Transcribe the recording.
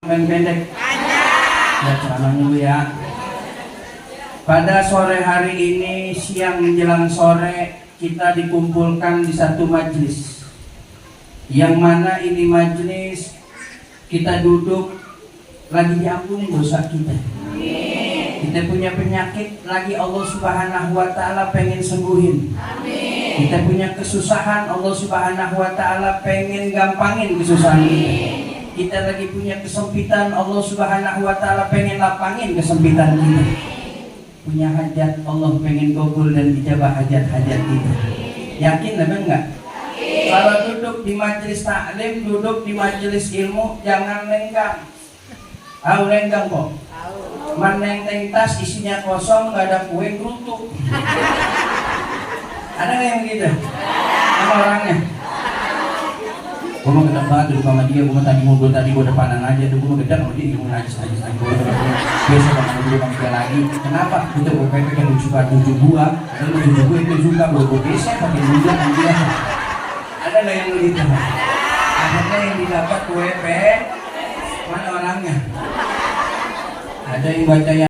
pendek ya ceramahnya dulu ya. Pada sore hari ini, siang menjelang sore, kita dikumpulkan di satu majelis, yang mana ini majelis kita duduk lagi diampuni dosa kita. Kita punya penyakit lagi Allah Subhanahu wa Ta'ala pengen sembuhin. Kita punya kesusahan, Allah Subhanahu wa Ta'ala pengen gampangin kesusahan kita. Kita lagi punya kesempitan, Allah Subhanahu wa Ta'ala pengen lapangin kesempitan kita. Punya hajat, Allah pengen kabul dan dijabah hajat-hajat kita. Yakin memang enggak? Kalau duduk di majelis taklim, duduk di majelis ilmu, jangan lenggang. Tahu lenggang kok? Menenteng tas isinya kosong, nggak ada kue, gerutu. Ada nggak yang begitu? Sama orangnya? Gue mau gedek banget duduk sama dia, gue depanan aja, gue mau gedek sama dia, gue najis biasa sama gue sama dia lagi. Kenapa? Itu gue pepek yang suka tujuh gua, dan tujuh gua itu suka gue biasa pakai juga sama dia. Ada nggak yang begitu? Akhirnya yang didapat kue mana orangnya? Ada yang baca yang